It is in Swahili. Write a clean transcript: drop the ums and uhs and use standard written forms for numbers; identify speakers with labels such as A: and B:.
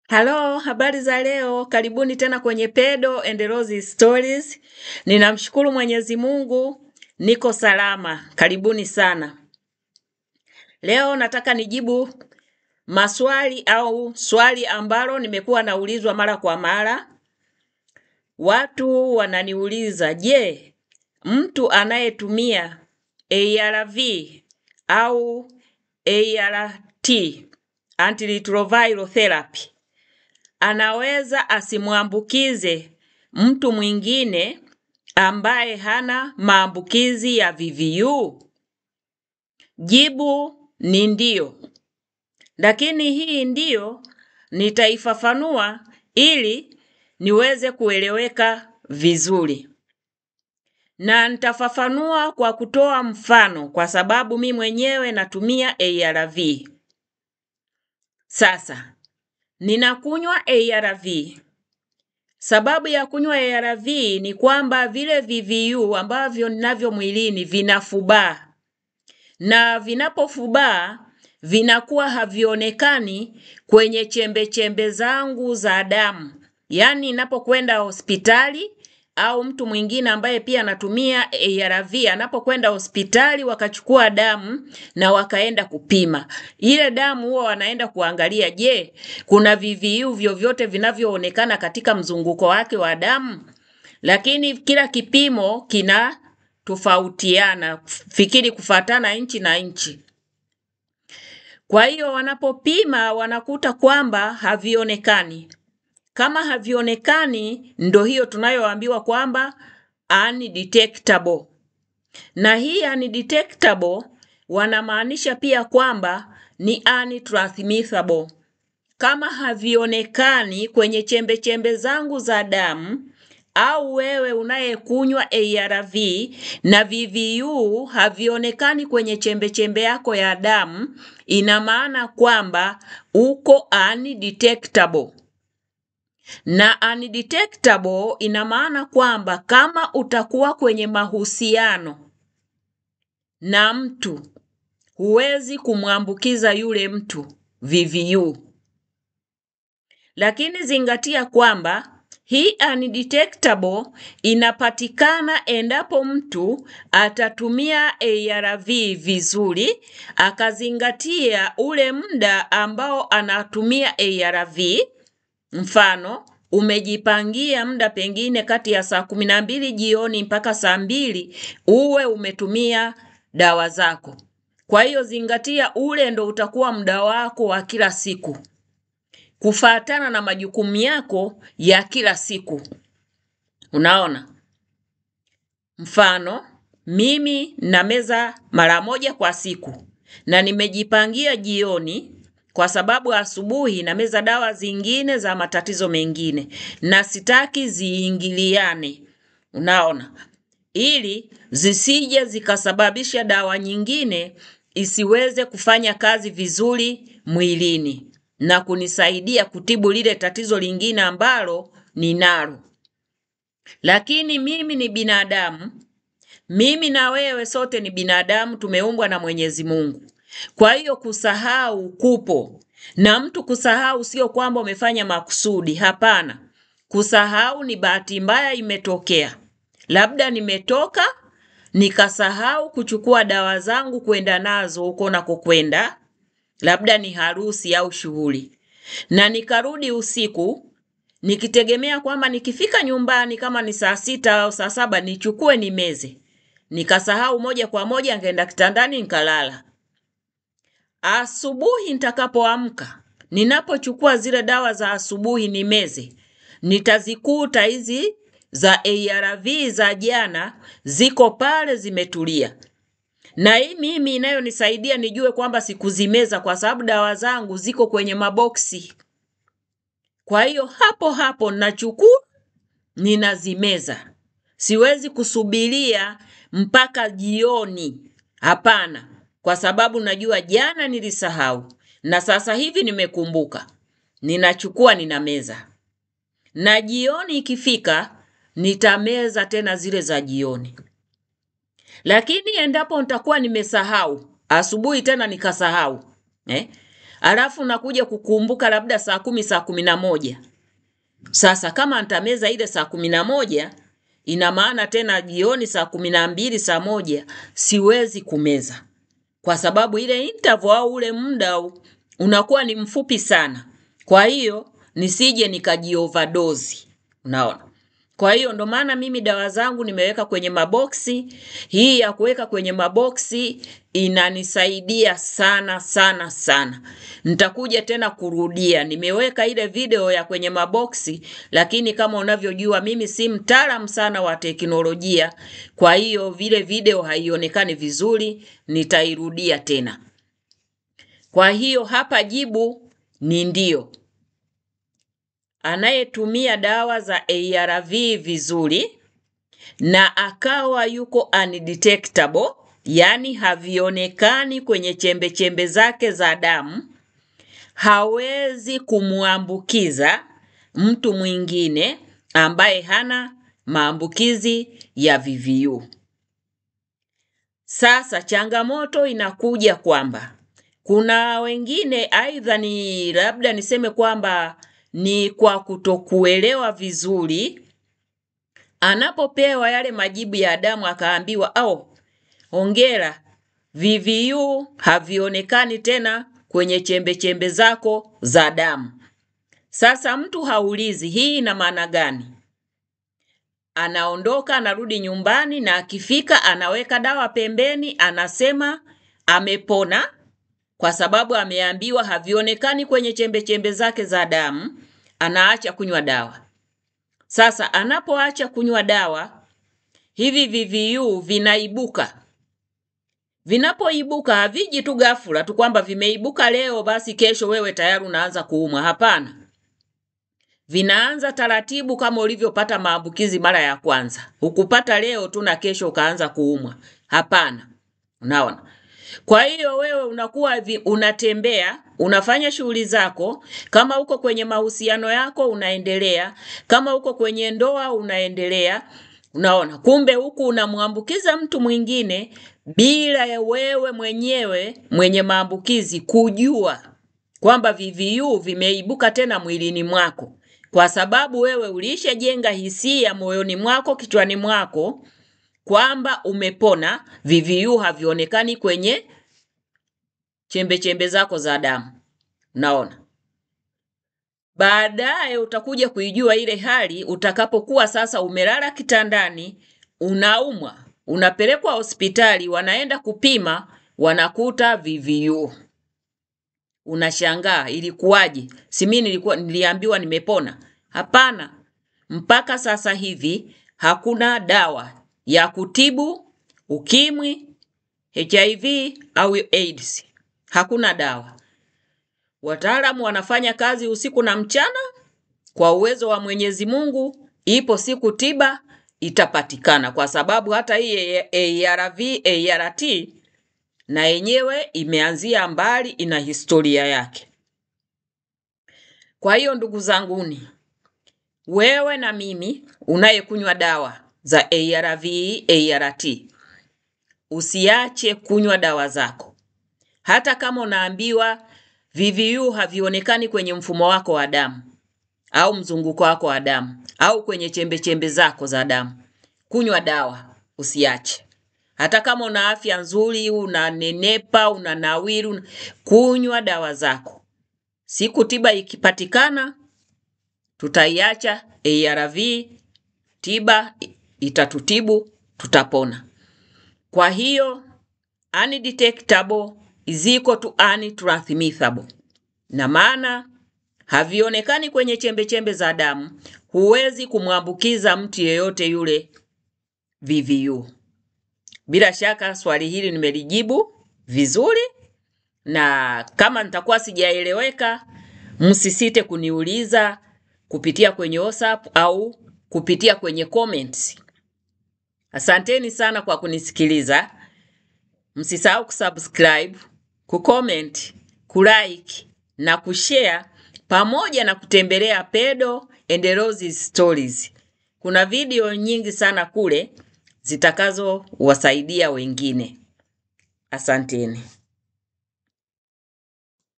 A: Halo, habari za leo. Karibuni tena kwenye Pedo and Rose Stories. Ninamshukuru Mwenyezi Mungu, niko salama. Karibuni sana. Leo nataka nijibu maswali au swali ambalo nimekuwa naulizwa mara kwa mara. Watu wananiuliza, je, mtu anayetumia ARV au ART, antiretroviral therapy, anaweza asimwambukize mtu mwingine ambaye hana maambukizi ya VVU? Jibu ni ndio. Lakini hii ndiyo nitaifafanua ili niweze kueleweka vizuri. Na nitafafanua kwa kutoa mfano kwa sababu mi mwenyewe natumia ARV. Sasa, ninakunywa ARV. Sababu ya kunywa ARV ni kwamba vile VVU ambavyo ninavyo mwilini vinafubaa. Na vinapofubaa vinakuwa havionekani kwenye chembe chembe zangu za damu. Yaani ninapokwenda hospitali au mtu mwingine ambaye pia anatumia ARV anapokwenda hospitali wakachukua damu na wakaenda kupima. Ile damu huwa wanaenda kuangalia, je, kuna VVU vyovyote vinavyoonekana katika mzunguko wake wa damu? Lakini kila kipimo kina tofautiana, fikiri kufatana nchi na nchi. Kwa hiyo wanapopima wanakuta kwamba havionekani. Kama havionekani, ndo hiyo tunayoambiwa kwamba undetectable. Na hii undetectable wanamaanisha pia kwamba ni untransmissible. Kama havionekani kwenye chembe chembe zangu za damu au wewe unayekunywa ARV na VVU havionekani kwenye chembe chembe yako ya damu, ina maana kwamba uko undetectable. Na undetectable ina maana kwamba kama utakuwa kwenye mahusiano na mtu, huwezi kumwambukiza yule mtu VVU. Lakini zingatia kwamba hii undetectable inapatikana endapo mtu atatumia ARV vizuri, akazingatia ule muda ambao anatumia ARV. Mfano, umejipangia muda pengine kati ya saa 12 jioni mpaka saa 2 uwe umetumia dawa zako. Kwa hiyo zingatia ule ndo utakuwa muda wako wa kila siku, kufuatana na majukumu yako ya kila siku. Unaona? Mfano, mimi nameza mara moja kwa siku na nimejipangia jioni kwa sababu asubuhi nameza dawa zingine za matatizo mengine na sitaki ziingiliane. Unaona? Ili zisije zikasababisha dawa nyingine isiweze kufanya kazi vizuri mwilini na kunisaidia kutibu lile tatizo lingine ambalo ninalo. Lakini mimi ni binadamu, mimi na wewe sote ni binadamu, tumeumbwa na Mwenyezi Mungu. Kwa hiyo kusahau kupo. Na mtu kusahau sio kwamba umefanya makusudi, hapana. Kusahau ni bahati mbaya imetokea. Labda nimetoka nikasahau kuchukua dawa zangu kwenda nazo huko nakokwenda, labda ni harusi au shughuli. Na nikarudi usiku nikitegemea kwamba nikifika nyumbani kama ni saa 6 au saa 7 nichukue nimeze. Nikasahau moja kwa moja, nikaenda kitandani nikalala. Asubuhi nitakapoamka, ninapochukua zile dawa za asubuhi nimeze, nitazikuta hizi za ARV za jana ziko pale zimetulia. Na hii mimi inayonisaidia nijue kwamba sikuzimeza kwa sababu dawa zangu ziko kwenye maboksi. Kwa hiyo hapo hapo nachukua ninazimeza. Siwezi kusubiria mpaka jioni. Hapana. Kwa sababu najua jana nilisahau na sasa hivi nimekumbuka. Ninachukua ninameza. Na jioni ikifika nitameza tena zile za jioni. Lakini endapo nitakuwa nimesahau, asubuhi tena nikasahau, Alafu nakuja kukumbuka labda saa 10, saa 11. Sasa kama nitameza ile saa 11, ina maana tena jioni saa 12, saa 1 siwezi kumeza, kwa sababu ile interval au ule muda unakuwa ni mfupi sana. Kwa hiyo nisije nikajioverdose, unaona. Kwa hiyo ndo maana mimi dawa zangu nimeweka kwenye maboksi. Hii ya kuweka kwenye maboksi inanisaidia sana sana sana. Nitakuja tena kurudia. Nimeweka ile video ya kwenye maboksi, lakini kama unavyojua mimi si mtaalamu sana wa teknolojia. Kwa hiyo vile video haionekani vizuri, nitairudia tena. Kwa hiyo hapa jibu ni ndio. Anayetumia dawa za ARV vizuri na akawa yuko undetectable, yani havionekani kwenye chembe chembe zake za damu, hawezi kumuambukiza mtu mwingine ambaye hana maambukizi ya VVU. Sasa changamoto inakuja kwamba kuna wengine aidha ni labda niseme kwamba ni kwa kutokuelewa vizuri, anapopewa yale majibu ya damu akaambiwa au hongera, VVU havionekani tena kwenye chembe chembe zako za damu. Sasa mtu haulizi hii ina maana gani? Anaondoka, anarudi nyumbani, na akifika anaweka dawa pembeni, anasema amepona kwa sababu ameambiwa havionekani kwenye chembe chembe zake za damu. Anaacha kunywa dawa. Sasa anapoacha kunywa dawa, hivi VVU vinaibuka. Vinapoibuka haviji tu ghafla tu kwamba vimeibuka leo basi kesho wewe tayari unaanza kuumwa. Hapana. Vinaanza taratibu kama ulivyopata maambukizi mara ya kwanza. Hukupata leo tu na kesho ukaanza kuumwa. Hapana. Unaona? Kwa hiyo wewe unakuwa unatembea, unafanya shughuli zako, kama uko kwenye mahusiano yako unaendelea, kama uko kwenye ndoa unaendelea, unaona. Kumbe huku unamuambukiza mtu mwingine bila ya wewe mwenyewe mwenye maambukizi kujua kwamba VVU vimeibuka tena mwilini mwako, kwa sababu wewe ulishajenga hisia moyoni mwako, kichwani mwako kwamba umepona, VVU havionekani kwenye chembe chembe zako za damu. Unaona? Baadaye utakuja kuijua ile hali utakapokuwa sasa umelala kitandani, unaumwa, unapelekwa hospitali, wanaenda kupima, wanakuta VVU. Unashangaa ilikuwaje? Si mimi niliambiwa nimepona. Hapana. Mpaka sasa hivi hakuna dawa ya kutibu ukimwi, HIV au AIDS. Hakuna dawa. Wataalamu wanafanya kazi usiku na mchana. Kwa uwezo wa Mwenyezi Mungu, ipo siku tiba itapatikana, kwa sababu hata hii ARV, ART na yenyewe imeanzia mbali, ina historia yake. Kwa hiyo ndugu zanguni, wewe na mimi unayekunywa dawa za ARV, ART, usiache kunywa dawa zako. Hata kama unaambiwa VVU havionekani kwenye mfumo wako wa damu au mzunguko wako wa damu au kwenye chembe chembe zako za damu, kunywa dawa usiache. Hata kama una afya nzuri, unanenepa, unanawiri, kunywa dawa zako. Siku tiba ikipatikana, tutaiacha ARV, tiba itatutibu, tutapona. Kwa hiyo undetectable is equal to untransmittable. Na maana havionekani kwenye chembe chembe za damu, huwezi kumwambukiza mtu yeyote yule VVU. Bila shaka swali hili nimelijibu vizuri, na kama nitakuwa sijaeleweka, msisite kuniuliza kupitia kwenye WhatsApp au kupitia kwenye comments. Asanteni sana kwa kunisikiliza. Msisahau kusubscribe, kucomment, kulike na kushare, pamoja na kutembelea Pedo and Roses Stories. Kuna video nyingi sana kule zitakazo wasaidia wengine. Asanteni.